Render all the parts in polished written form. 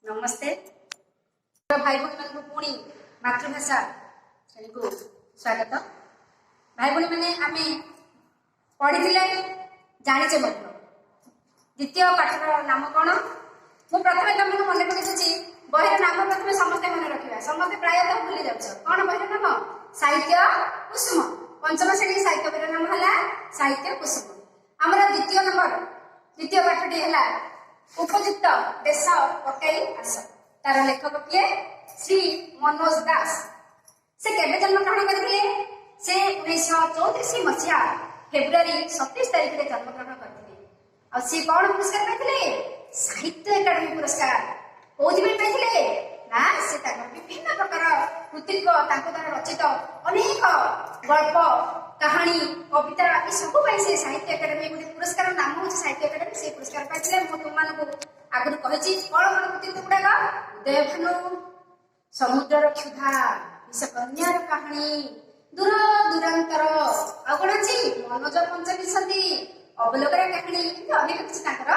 ନମସ୍ତେ ଭାଇ ଭଉଣୀମାନଙ୍କୁ, ପୁଣି ମାତୃଭାଷା ଶ୍ରେଣୀକୁ ସ୍ୱାଗତ। ଭାଇ ଭଉଣୀମାନେ, ଆମେ ପଢ଼ିଥିଲେ, ଜାଣିଛେ ମଧ୍ୟ, ଦ୍ୱିତୀୟ ପାଠର ନାମ କ'ଣ? ମୁଁ ପ୍ରଥମେ ତମକୁ ମନେ ପକେଇ ଦେଉଛି ବହିର ନାମ। ପ୍ରଥମେ ସମସ୍ତେ ମନେ ରଖିବା, ସମସ୍ତେ ପ୍ରାୟତଃ ଭୁଲି ଯାଉଛ। କ'ଣ ବହିର ନାମ? ସାହିତ୍ୟ କୁସୁମ। ପଞ୍ଚମ ଶ୍ରେଣୀ ସାହିତ୍ୟ ବହିର ନାମ ହେଲା ସାହିତ୍ୟ କୁସୁମ। ଆମର ଦ୍ୱିତୀୟ ନମ୍ବର, ଦ୍ୱିତୀୟ ପାଠଟି ହେଲା ଉପଯୁକ୍ତ ବେଶ ପକାଇ ଆସ। ତାର ଲେଖକ କିଏ? ଶ୍ରୀ ମନୋଜ ଦାସ। ସେ କେବେ ଜନ୍ମଗ୍ରହଣ କରିଥିଲେ? ସେ 1934 ମସିହା ଫେବୃଆରୀ 27 ତାରିଖରେ ଜନ୍ମଗ୍ରହଣ କରିଥିଲେ। ଆଉ ସିଏ କଣ ପୁରସ୍କାର ପାଇଥିଲେ? ସାହିତ୍ୟ ଏକାଡେମୀ ପୁରସ୍କାର। କୋଉଥିପାଇଁ ପାଇଥିଲେ ନା, ସେ ତାଙ୍କର ବିଭିନ୍ନ ପ୍ରକାର କୃତିତ୍ୱ, ତାଙ୍କ ଦ୍ୱାରା ରଚିତ ଅନେକ ଗଳ୍ପ, କାହାଣୀ, କବିତା, ଏସବୁ ପାଇଁ ସେ ସାହିତ୍ୟ ଏକାଡେମୀ, ଗୋଟେ ପୁରସ୍କାର ନାମ ହଉଛି ସାହିତ୍ୟ ଏକାଡେମୀ, ସେ ପୁରସ୍କାର ପାଇଥିଲେ। ମୁଁ ତୁମମାନଙ୍କୁ ଆଗରୁ କହିଛି କଣ କଣ କୃତିତ୍ୱ ଗୁଡାକ: ଉଦୟଭାନୁ, ସମୁଦ୍ରର କ୍ଷୁଧା, ବିଷକନ୍ୟାର କାହାଣୀ, ଦୂର ଦୂରାନ୍ତର, ଆଉ କଣ ଅଛି, ମନୋଜ ପଞ୍ଚବିଂଶତି, ଅବଲୋକର କାହାଣୀ, ଏମିତି ଅନେକ କିଛି ତାଙ୍କର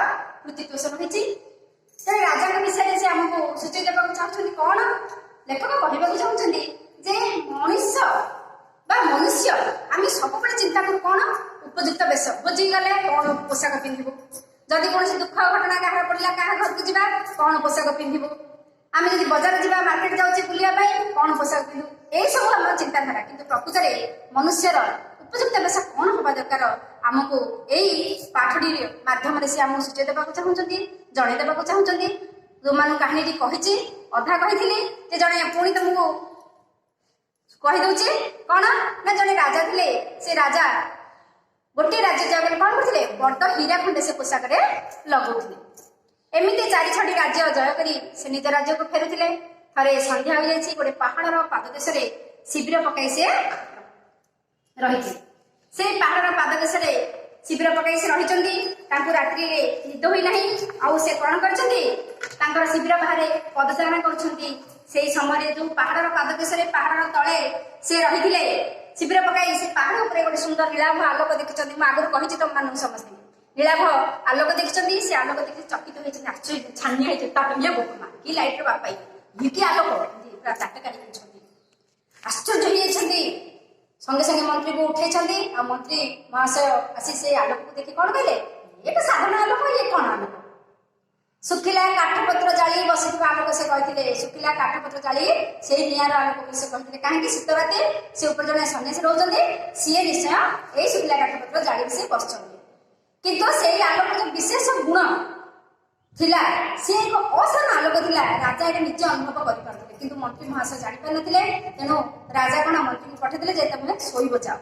କୃତିତ୍ୱ ସବୁ ରହିଛି। ତେଣୁ ରାଜାଙ୍କ ବିଷୟରେ ସେ ଆମକୁ ସୂଚେଇ ଦେବାକୁ ଚାହୁଁଛନ୍ତି କଣ? ଲେଖକ କହିବାକୁ ଚାହୁଁଛନ୍ତି ଯେ ମଣିଷ ବା ମନୁଷ୍ୟ, ଆମେ ସବୁବେଳେ ଚିନ୍ତା କରୁ କଣ? ଉପଯୁକ୍ତ ବେଶ। ଭୋଜି ଗଲେ କଣ ପୋଷାକ ପିନ୍ଧିବୁ? ଯଦି କୌଣସି ଦୁଃଖ ଘଟଣା କାହାର ପଡିଲା, କାହା ଘରକୁ ଯିବା, କଣ ପୋଷାକ ପିନ୍ଧିବୁ? ଆମେ ଯଦି ବଜାର ଯିବା, ମାର୍କେଟ ଯାଉଛେ ବୁଲିବା ପାଇଁ, କଣ ପୋଷାକ ପିନ୍ଧିବୁ? ଏଇ ସବୁ ଆମର ଚିନ୍ତାଧାରା। କିନ୍ତୁ ପ୍ରକୃତରେ ମନୁଷ୍ୟର ଉପଯୁକ୍ତ ବେଶ କଣ ହବା ଦରକାର, ଆମକୁ ଏଇ ପାଠଟି ମାଧ୍ୟମରେ ସେ ଆମକୁ ସୂଚେଇ ଦେବାକୁ ଚାହୁଁଛନ୍ତି, ଜଣେଇ ଦେବାକୁ ଚାହୁଁଛନ୍ତି। ଯୋଉମାନଙ୍କୁ କାହାଣୀଟି କହିଛି, ଅଧା କହିଥିଲି ଯେ ଜଣେ, ପୁଣି ତମକୁ କହିଦଉଛି କଣ ନା, ଜଣେ ରାଜା ଥିଲେ। ସେ ରାଜା ଗୋଟିଏ ରାଜ୍ୟ ଜୟ କଲେ। କଣ କରୁଥିଲେ? ବଡ ହୀରା ଖଣ୍ଡେ ସେ ପୋଷାକରେ ଲଗାଉଥିଲେ। ଏମିତି ଚାରି ଛଅଟି ରାଜ୍ୟ ଜୟ କରି ସେ ନିଜ ରାଜ୍ୟକୁ ଫେରୁଥିଲେ। ଥରେ ସନ୍ଧ୍ୟା ହୋଇଯାଇଛି, ଗୋଟେ ପାହାଡର ପାଦଦେଶରେ ଶିବିର ପକାଇ ସେ ରହିଥିଲେ। ସେଇ ପାହାଡର ପାଦଦେଶରେ ଶିବିର ପକାଇ ସେ ରହିଛନ୍ତି। ତାଙ୍କୁ ରାତ୍ରିରେ ନିଦ ହୋଇନାହିଁ। ଆଉ ସେ କଣ କରିଛନ୍ତି? ତାଙ୍କର ଶିବିର ବାହାରେ ପଦଚାରଣା କରୁଛନ୍ତି। ସେଇ ସମୟରେ ଯୋଉ ପାହାଡର ପାଦଦେଶରେ, ପାହାଡର ତଳେ ସେ ରହିଥିଲେ ଶିବିର ପକାଇ, ସେ ପାହାଡ ଉପରେ ଗୋଟେ ସୁନ୍ଦର ନୀଳାଭ ଆଲୋକ ଦେଖିଛନ୍ତି। ମୁଁ ଆଗରୁ କହିଛି ତମମାନଙ୍କୁ ସମସ୍ତେ। ନୀଳାଭ ଆଲୋକ ଦେଖିଛନ୍ତି। ସେ ଆଲୋକ ଦେଖି ଚକିତ ହେଇଛନ୍ତି, ଆଶ୍ଚର୍ଯ୍ୟ, ଛାନିଆ ହେଇଛନ୍ତି। ତାପରେ ଇଏ ବୋପା, କି ଲାଇଟ୍ ର ବାପା, ଇଏ କି ଆଲୋକ! ଏମିତି ପୁରା ତାଟ କାଢି ଯାଇଛନ୍ତି, ଆଶ୍ଚର୍ଯ୍ୟ ହେଇଯାଇଛନ୍ତି। ସଙ୍ଗେ ସଙ୍ଗେ ମନ୍ତ୍ରୀକୁ ଉଠେଇଛନ୍ତି। ଆଉ ମନ୍ତ୍ରୀ ମହାଶୟ ଆସି ସେ ଆଲୋକକୁ ଦେଖି କଣ କହିଲେ? ଇଏ ତ ସାଧାରଣ ଆଲୋକ, ଇଏ କଣ ଆଲୋକ? ଶୁଖିଲା କାଠପତ୍ର ଜାଳି ବସିଥିବା ଆଲୋକ ସେ କହିଥିଲେ। ଶୁଖିଲା କାଠପତ୍ର ଜାଳି ସେଇ ନିଆଁର ଆଲୋକକୁ ସେ କହିଥିଲେ। କାହିଁକି? ଶୀତ ରାତି, ସେ ଉପରେ ଜଣେ ସନ୍ନ୍ୟାସୀ ରହୁଛନ୍ତି, ସିଏ ନିଶ୍ଚୟ ଏଇ ଶୁଖିଲା କାଠପତ୍ର ଜାଳି ସେ ବସିଛନ୍ତି। କିନ୍ତୁ ସେଇ ଆଲୋକର ଯୋଉ ବିଶେଷ ଗୁଣ ଥିଲା, ସିଏ ଏକ ଅସାଧାରଣ ଆଲୋକ ଥିଲା। ରାଜା ଏଇଟା ନିଜେ ଅନୁଭବ କରିପାରୁଥିଲେ, କିନ୍ତୁ ମନ୍ତ୍ରୀ ମହାଶୟ ଜାଣିପାରିନଥିଲେ। ତେଣୁ ରାଜା କଣ ମନ୍ତ୍ରୀଙ୍କୁ ପଠେଇଦେଲେ ଯେ ତମେ ଶୋଇବ ଯାଅ।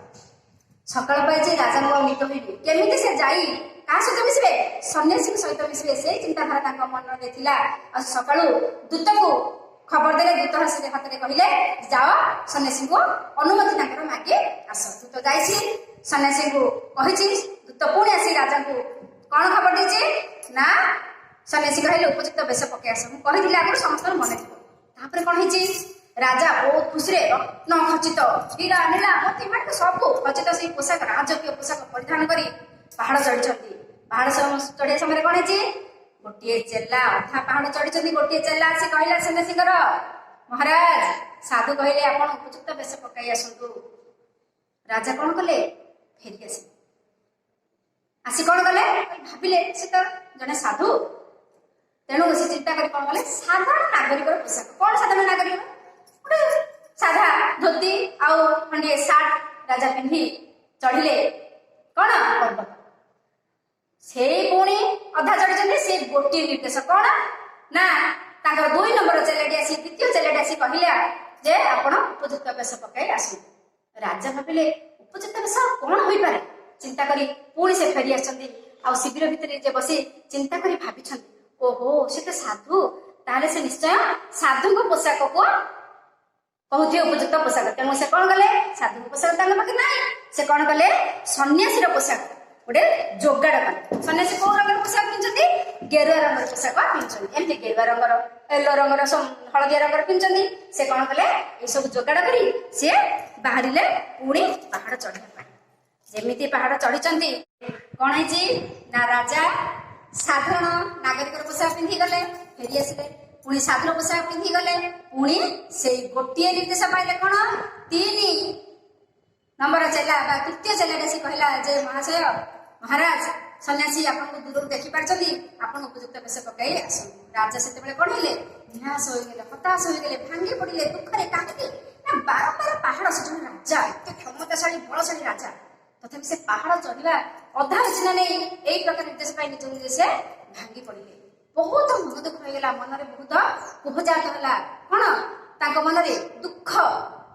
ସକାଳ ପାଇଛି, ରାଜାଙ୍କୁ ଆଉ ନିଦ ହୋଇନି। କେମିତି ସେ ଯାଇ କାହା ସହିତ ମିଶିବେ? ସନ୍ନ୍ୟାସୀଙ୍କ ସହିତ ମିଶିବେ, ସେଇ ଚିନ୍ତାଧାରା ତାଙ୍କ ମନରେ ଥିଲା। ଆଉ ସକାଳୁ ଦୂତକୁ ଖବର ଦେଲେ। ଦୂତ ହାତରେ କହିଲେ, ଯାଅ, ସନ୍ନ୍ୟାସୀଙ୍କୁ ଅନୁମତି ତାଙ୍କର ମାଗି ଆସ। ଦୂତ ଯାଇଛି, ସନ୍ନ୍ୟାସୀଙ୍କୁ କହିଛି। ଦୂତ ପୁଣି ଆସି ରାଜାଙ୍କୁ କଣ ଖବର ଦେଇଛି ନା, ସନ୍ନ୍ୟାସୀ କହିଲେ ଉପଯୁକ୍ତ ବେଶ ପକେଇ ଆସ। ମୁଁ କହିଥିଲି ଆଗରୁ, ସମସ୍ତଙ୍କର ମନେ ଥିବ। ତାପରେ କଣ ହେଇଛି? ରାଜା ବହୁତ ଖୁସିରେ ରତ୍ନ ଖଚିତ, ହୀରା ନୀଳା ମୋତି ମାଣିକ ସବୁ ଖଚିତ ସେଇ ପୋଷାକ, ରାଜକୀୟ ପୋଷାକ ପରିଧାନ କରି ପାହାଡ ଚଢିଛନ୍ତି। ପାହାଡ ଚଢିବା ସମୟରେ କଣ ହେଇଛି? ଗୋଟିଏ ଚେଲା, ଅଧା ପାହାଡ ଚଢିଛନ୍ତି, ଗୋଟିଏ ଚେଲା ଆସି କହିଲା ସନ୍ନ୍ୟାସୀଙ୍କର, ମହାରାଜ, ସାଧୁ କହିଲେ ଆପଣ ଉପଯୁକ୍ତ ବେଶ ପକାଇ ଆସନ୍ତୁ। ରାଜା କଣ କଲେ? ଫେରି ଆସିଲେ। ଆସି କଣ କଲେ? ଭାବିଲେ ସେ ତ ଜଣେ ସାଧୁ। ତେଣୁ ସେ ଚିନ୍ତା କରି କଣ କଲେ? ସାଧାରଣ ନାଗରିକର ପୋଷାକ। କଣ ସାଧାରଣ ନାଗରିକ? ଗୋଟେ ସାଧା ଧୋତି ଆଉ ଖଣ୍ଡିଏ ସାର୍ଟ ରାଜା ପିନ୍ଧି ଚଢିଲେ କଣ? ପର୍ବତ। ସେଇ ପୁଣି ଅଧା ଚଢିଛନ୍ତି, ସେ ଗୋଟିଏ ନିର୍ଦ୍ଦେଶ କଣ ନା, ତାଙ୍କର ଦୁଇ ନମ୍ବର ଚେଲାଟି ଆସି, ଦ୍ୱିତୀୟ ଚେଲାଟି ଆସି କହିଲା ଯେ ଆପଣ ଉପଯୁକ୍ତ ବେଶ ପକାଇ ଆସନ୍ତୁ। ରାଜା ଭାବିଲେ ଉପଯୁକ୍ତ ବେଶ କଣ ହୋଇପାରେ? ଚିନ୍ତା କରି ପୁଣି ସେ ଫେରି ଆସିଛନ୍ତି। ଆଉ ଶିବିର ଭିତରେ ଯେ ବସି ଚିନ୍ତା କରି ଭାବିଛନ୍ତି, ଓହୋ, ସେ ତ ସାଧୁ, ତାହେଲେ ସେ ନିଶ୍ଚୟ ସାଧୁଙ୍କ ପୋଷାକକୁ କହୁଥିବେ ଉପଯୁକ୍ତ ପୋଷାକ। ତେଣୁ ସେ କଣ କଲେ? ସାଧୁଙ୍କ ପୋଷାକ ତାଙ୍କ ପାଖରେ ନାହିଁ। ସେ କଣ କଲେ? ସନ୍ନ୍ୟାସୀର ପୋଷାକ ଗୋଟେ ଯୋଗାଡ଼ କଲେ। ସନ୍ନ୍ୟାସୀ କୋଉ ରଙ୍ଗର ପୋଷାକ ପିନ୍ଧୁଛନ୍ତି? ଗେରୁଆ ରଙ୍ଗର ପୋଷାକ ପିନ୍ଧୁଛନ୍ତି। ଏମିତି ଗେରୁଆ ରଙ୍ଗର, ୟେଲୋ ରଙ୍ଗର, ହଳଦିଆ ରଙ୍ଗର ପିନ୍ଧୁଛନ୍ତି। ସେ କଣ କଲେ? ଏସବୁ ଯୋଗାଡ଼ କରି ସିଏ ବାହାରିଲେ ପୁଣି ପାହାଡ ଚଢିବା ପାଇଁ। ଯେମିତି ପାହାଡ ଚଢିଛନ୍ତି, କଣ ହେଇଛି ନା, ରାଜା ସାଧାରଣ ନାଗରିକର ପୋଷାକ ପିନ୍ଧି ଗଲେ, ଫେରି ଆସିଲେ। ପୁଣି ସାଧୁର ପୋଷାକ ପିନ୍ଧି ଗଲେ। ପୁଣି ସେଇ ଗୋଟିଏ ନିର୍ଦ୍ଦେଶ ପାଇଲେ। କଣ? 3 ନମ୍ବର ଚେଲା ବା ତୃତୀୟ ଚେଲାଟା ସେ କହିଲା ଯେ ମହାଶୟ, ମହାରାଜ, ସନ୍ନ୍ୟାସୀ ଆପଣଙ୍କୁ ଦୂରରୁ ଦେଖିପାରୁଛନ୍ତି, ଆପଣ ଉପଯୁକ୍ତ ବେଶ ପକାଇ ଆସନ୍ତୁ। ରାଜା ସେତେବେଳେ କଣ ହେଲେ? ନିରାଶ ହୋଇଗଲେ, ହତାଶ ହୋଇଗଲେ, ଭାଙ୍ଗି ପଡିଲେ ଦୁଃଖରେ। କାହିଁକି ନା ବାରମ୍ବାର ପାହାଡ, ସେ ଜଣେ ରାଜା, ଏତେ କ୍ଷମତାଶାଳୀ ବଳଶାଳୀ ରାଜା, ତଥାପି ସେ ପାହାଡ ଚଢିବା ଅଧା ହେଇଛି ନା ନେଇ ଏଇ ପ୍ରକାର ନିର୍ଦ୍ଦେଶ ପାଇ ନିଜକୁ ନିଜେ ସେ ଭାଙ୍ଗି ପଡିଲେ। ବହୁତ ମନ ଦୁଃଖ ହେଇଗଲା, ମନରେ ବହୁତ କୋହଜାତ ହେଲା। କଣ? ତାଙ୍କ ମନରେ ଦୁଃଖ,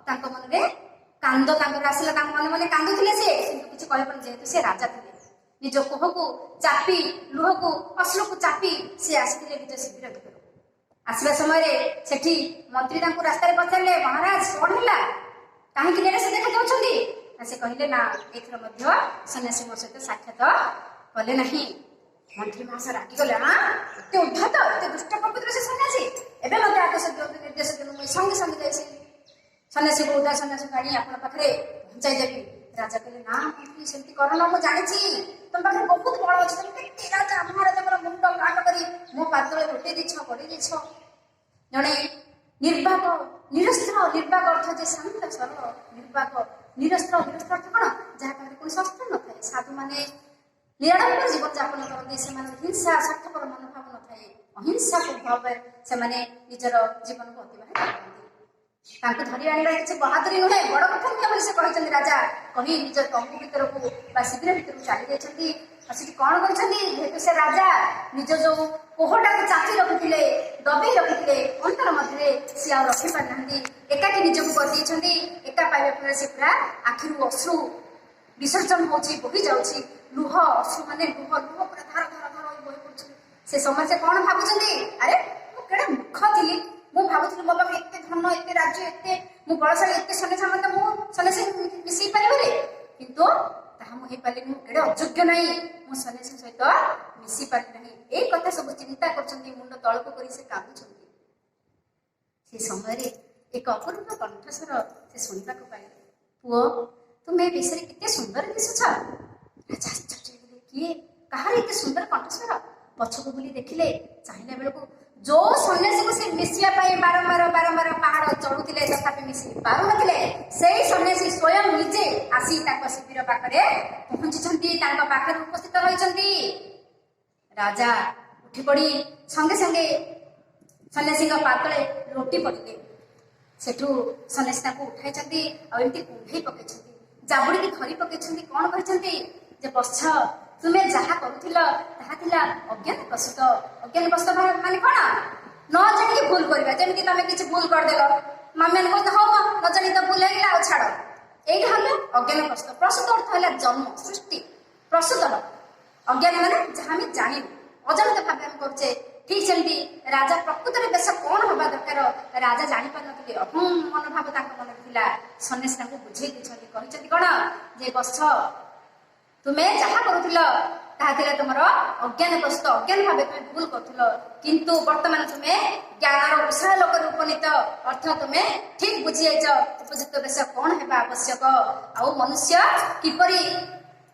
ତାଙ୍କ ମନରେ କାନ୍ଦ ତାଙ୍କର ଆସିଲା। ତାଙ୍କ ମନେ ମନେ କାନ୍ଦୁଥିଲେ ସେ, କିନ୍ତୁ କିଛି କହିପାରୁନି, ଯେହେତୁ ସେ ରାଜା ଥିଲେ। ନିଜ କୋହକୁ ଚାପି, ଲୁହକୁ, ଅଶ୍ରୁକୁ ଚାପି ସେ ଆସିଥିଲେ ନିଜ ଶିବିର ଭିତରକୁ। ଆସିବା ସମୟରେ ସେଠି ମନ୍ତ୍ରୀ ତାଙ୍କୁ ରାସ୍ତାରେ ପଚାରିଲେ, ମହାରାଜ, କଣ ହେଲା? କାହିଁକି ନିରାଶ ଦେଖାଯାଉଛନ୍ତି? ନା, ସେ କହିଲେ, ନା, ଏଥର ମଧ୍ୟ ସନ୍ନ୍ୟାସୀ ମୋ ସହିତ ସାକ୍ଷାତ କଲେ ନାହିଁ। ମନ୍ତ୍ରୀ ମହାଶୟ ରାଗିଗଲେ, ଆଁ, ଏତେ ଉଦ୍ଧତ, ଏତେ ଦୁଷ୍ଟ ପ୍ରକୃତିର ସେ ସନ୍ନ୍ୟାସୀ! ଏବେ ମତେ ଆଦେଶ ଦିଅନ୍ତୁ, ନିର୍ଦ୍ଦେଶ ଦିଅନ୍ତୁ, ମୁଁ ସଙ୍ଗେ ସଙ୍ଗେ ଯାଇ ସେ ସନ୍ନ୍ୟାସୀକୁ, ଉଦା ସନ୍ନ୍ୟାସୀକୁ ଆଣି ଆପଣଙ୍କ ପାଖରେ ପହଞ୍ଚାଇ ଦେବି। ରାଜା କହିଲେ, ନା ମନ୍ତ୍ରୀ, ସେମିତି କର ନା, ମୁଁ ଜାଣିଛି ତମ ପାଖରେ ବହୁତ ବଳ ଅଛି। ତମେ କେତେ ରାଜା ମହାରାଜାଙ୍କର ମୁଣ୍ଡ କାଟ କରି ମୋ ପାଦ ତଳେ ଲୋଟେଇ ଦେଇଛ, ଗଡେଇ ଦେଇଛ। ଜଣେ ନିର୍ବାକ, ନିରସ୍ତ୍ର। ନିର୍ବାକ ଅର୍ଥ ଯେ ଶାନ୍ତ ସରଳ। ନିର୍ବାକ, ନିରସ୍ତ୍ର। ନିରସ୍ତ୍ର ଅର୍ଥ କଣ? ଯାହା ପାଖରେ କୌଣସି ଅସ୍ତ୍ର ନଥାଏ। ସାଧୁମାନେ ନିରାଡମ୍ବର ଜୀବନ ଯାପନ କରନ୍ତି। ସେମାନଙ୍କ ହିଂସା, ସ୍ୱାର୍ଥପର ମନୋଭାବ ନଥାଏ। ଅହିଂସା ଭାବରେ ସେମାନେ ନିଜର ଜୀବନକୁ ଅତିବାହିତ କରନ୍ତି। ତାଙ୍କୁ ଧରି ଆଣିବା କିଛି ବାହାଦୁରୀ ନୁହେଁ, ବଡ କଥା ନୁହେଁ ବୋଲି ସେ କହିଛନ୍ତି। ରାଜା କହି ନିଜ ତମ୍ବୁ ଭିତରକୁ ବା ଶିବିର ଭିତରକୁ ଚାଲି ଯାଇଛନ୍ତି। ଆଉ ସେଠି କଣ କରିଛନ୍ତି? ଯେହେତୁ ସେ ରାଜା ନିଜ ଯୋଉ କୋହଟାକୁ ଚାପି ରଖିଥିଲେ, ଦବେଇ ରଖିଥିଲେ ଅନ୍ତର ମଧ୍ୟରେ, ସିଏ ଆଉ ରଖିପାରିନାହାନ୍ତି। ଏକାକି ନିଜକୁ କରିଦେଇଛନ୍ତି। ଏକା ପାଇବା ଫଳରେ ସେ ପୁରା ଆଖିରୁ ଅଶ୍ରୁ ବିସର୍ଜନ ହଉଛି, ବୋହି ଯାଉଛି। ଲୁହ, ଅଶ୍ରୁ ମାନେ ଲୁହ, ଲୁହ ପୁରା ଧାର ଧାର ଧାର ହୋଇ ବହି ପଡୁଛି। ସେ ସମୟରେ ସେ କଣ ଭାବୁଛନ୍ତି? ଆରେ, ମୁଁ କେଡେ ମୂର୍ଖ ଥିଲି। ମୁଁ ଭାବୁଥିଲି ମୋ ପାଖରେ ଏତେ ଧନ, ଏତେ ରାଜ୍ୟ, ଏତେ ମୁଁ ବଳଶାଳୀ, ଏତେ ସୈନ୍ୟ ସାମନ୍ତ, ମୁଁ ସନ୍ନ୍ୟାସୀ ମିଶେଇ ପାରିବରେ, କିନ୍ତୁ ତାହା ମୁଁ ହେଇପାରିଲିନି। ମୁଁ କେଡେ ଅଯୋଗ୍ୟ ନାହିଁ, ମୁଁ ସନ୍ନ୍ୟାସୀ ସହିତ ମିଶି ପାରିଲି ନାହିଁ। ଏଇ କଥା ସବୁ ଚିନ୍ତା କରୁଛନ୍ତି, ମୁଣ୍ଡ ତଳକୁ କରି ସେ କାନ୍ଦୁଛନ୍ତି। ସେ ସମୟରେ ଏକ ଅପୂର୍ବ କଣ୍ଠସ୍ୱର ସେ ଶୁଣିବାକୁ ପାଇଲେ, ପୁଅ, ତୁମେ ଏ ବିଷୟରେ କେତେ ସୁନ୍ଦର ଦିଶୁଛ। ରାଜା ଆଶ୍ଚର୍ଯ୍ୟ ହେଇଗଲେ, କିଏ, କାହାର ଏତେ ସୁନ୍ଦର କଣ୍ଠସ୍ୱର? ପଛକୁ ବୁଲି ଦେଖିଲେ, ଚାହିଁଲା ବେଳକୁ ଯୋଉ ସନ୍ନ୍ୟାସୀକୁ ସେ ମିଶିବା ପାଇଁ ବାରମ୍ବାର ବାରମ୍ବାର ପାହାଡ ଚଢୁଥିଲେ, ତଥାପି ମିଶି ପାରୁନଥିଲେ, ସେଇ ସନ୍ନ୍ୟାସୀ ସ୍ୱୟଂ ନିଜେ ଆସି ତାଙ୍କ ଶିବିର ପାଖରେ ପହଞ୍ଚିଛନ୍ତି, ତାଙ୍କ ପାଖରେ ଉପସ୍ଥିତ ରହିଛନ୍ତି। ରାଜା ଉଠି ପଡି ସଙ୍ଗେ ସଙ୍ଗେ ସନ୍ନ୍ୟାସୀଙ୍କ ପାଦତଳେ ଲୋଟି ପଡିଲେ। ସେଠୁ ସନ୍ନ୍ୟାସୀ ତାଙ୍କୁ ଉଠାଇଛନ୍ତି ଆଉ ଏମିତି କୁଣ୍ଢେଇ ପକେଇଛନ୍ତି, ଜାବୁଡ଼ିକି ଧରି ପକେଇଛନ୍ତି। କଣ କହିଛନ୍ତି ଯେ ବତ୍ସ, ତୁମେ ଯାହା କରୁଥିଲ ତାହା ଥିଲା ଅଜ୍ଞାନ ପ୍ରସୂତ। ଅଜ୍ଞାନ ପ୍ରସୂତ ମାନେ କଣ? ନ ଜାଣିକି ଭୁଲ କରିବା। ଯେମିତି ତମେ କିଛି ଭୁଲ କରିଦେଲ, ମାମି ମାନେ କହୁଛନ୍ତି, ହଉ ମ, ନ ଜାଣିକି ତ ଭୁଲ ହେଇଗଲା, ଆଉ ଛାଡ। ଏଇଟା ହେଲା ଅଜ୍ଞାନ ପ୍ରସୂତ। ପ୍ରସୂତ ଅର୍ଥ ହେଲା ଜନ୍ମ, ସୃଷ୍ଟି, ପ୍ରସୂତ। ଅଜ୍ଞାନ ମାନେ ଯାହା ଆମେ ଜାଣିନୁ, ଅଜାଣିତ ଭାବେ ଆମେ କରୁଛେ। ଠିକ ସେମିତି ରାଜା ପ୍ରକୃତରେ ବେଶ କଣ ହବା ଦରକାର ରାଜା ଜାଣିପାରୁନଥିଲେ। ଅହଂ ମନୋଭାବ ତାଙ୍କ ମନରେ ଥିଲା। ସନ୍ନ୍ୟାସୀ ତାଙ୍କୁ ବୁଝେଇ ଦେଇଛନ୍ତି। କହିଛନ୍ତି କଣ ଯେ ବତ୍ସ, ତୁମେ ଯାହା କରୁଥିଲ ତାହା ଥିଲା ତୁମର ଅଜ୍ଞାନ ପ୍ରସୂତ। ଅଜ୍ଞାନ ଭାବେ ତୁମେ ଭୁଲ କରୁଥିଲ, କିନ୍ତୁ ବର୍ତ୍ତମାନ ତୁମେ ଜ୍ଞାନର ଉଷା ଲୋକରେ ଉପନୀତ। ଅର୍ଥ ତୁମେ ଠିକ ବୁଝି ଯାଇଛ ଉପଯୁକ୍ତ ବେଶ କଣ ହେବା ଆବଶ୍ୟକ ଆଉ ମନୁଷ୍ୟ କିପରି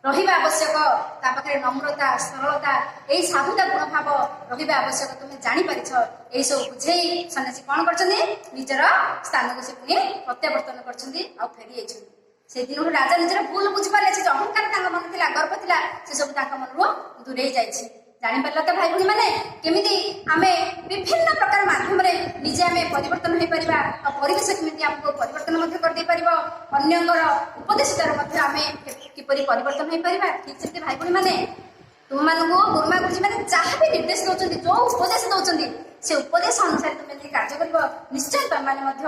ରହିବା ଆବଶ୍ୟକ। ତା ପାଖରେ ନମ୍ରତା, ସରଳତା, ଏଇ ସାଧୁତା ଗୁଣଭାବ ରହିବା ଆବଶ୍ୟକ, ତୁମେ ଜାଣିପାରିଛ। ଏଇ ସବୁ ବୁଝେଇ ସନ୍ନ୍ୟାସୀ କଣ କରିଛନ୍ତି? ନିଜର ସ୍ଥାନକୁ ସେ ପୁଣି ପ୍ରତ୍ୟାବର୍ତ୍ତନ କରିଛନ୍ତି ଆଉ ଫେରି ଯାଇଛନ୍ତି। ସେ ଦିନଠୁ ରାଜା ନିଜର ଭୁଲ ବୁଝିପାରିଲେ। ସେ ଯୋଉ ଅହଙ୍କାର ତାଙ୍କ ମନରେ ଥିଲା, ଗର୍ବ ଥିଲା, ସେ ସବୁ ତାଙ୍କ ମନରୁ ଦୂରେଇ ଯାଇଛି। ଜାଣିପାରିଲ ତ ଭାଇ ଭଉଣୀ ମାନେ, କେମିତି ଆମେ ବିଭିନ୍ନ ପ୍ରକାର ମାଧ୍ୟମରେ ନିଜେ ଆମେ ପରିବର୍ତ୍ତନ ହେଇପାରିବା ଆଉ ପରିବେଶ କେମିତି ଆମକୁ ପରିବର୍ତ୍ତନ ମଧ୍ୟ କରିଦେଇ ପାରିବ, ଅନ୍ୟଙ୍କର ଉପଦେଶ ଦ୍ୱାରା ମଧ୍ୟ ଆମେ କିପରି ପରିବର୍ତ୍ତନ ହେଇପାରିବା। ଠିକ ସେମିତି ଭାଇ ଭଉଣୀ ମାନେ, ତୁମମାନଙ୍କୁ ଗୁରୁମା ଗୁରୁଜୀ ମାନେ ଯାହା ବି ନିର୍ଦ୍ଦେଶ ଦଉଛନ୍ତି, ଯୋଉ ଉପଦେଶ ଦଉଛନ୍ତି, ସେ ଉପଦେଶ ଅନୁସାରେ ତୁମେ ଯଦି କାର୍ଯ୍ୟ କରିବ, ନିଶ୍ଚୟ ତମେମାନେ ମଧ୍ୟ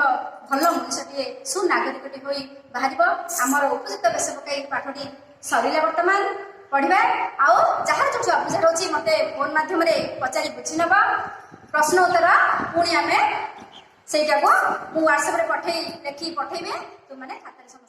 ଭଲ ମଣିଷଟିଏ, ସୁନାଗରିକଟିଏ ହୋଇ ବାହାରିବ। ଆମର ଉପଯୁକ୍ତ ବେଶ ପକାଇ ପାଠଟି ସରିଲା। ବର୍ତ୍ତମାନ ପଢିବା। ଆଉ ଯାହାର ଯୋଉଠି ଅସୁବିଧା ରହୁଛି, ମତେ ଫୋନ ମାଧ୍ୟମରେ ପଚାରି ବୁଝି ନବ। ପ୍ରଶ୍ନ ଉତ୍ତର ପୁଣି ଆମେ ସେଇଟାକୁ ମୁଁ ହ୍ୱାଟ୍ସଆପରେ ପଠେଇ, ଲେଖିକି ପଠେଇବେ। ତୁମମାନେ ଖାତାରେ ସମସ୍ତେ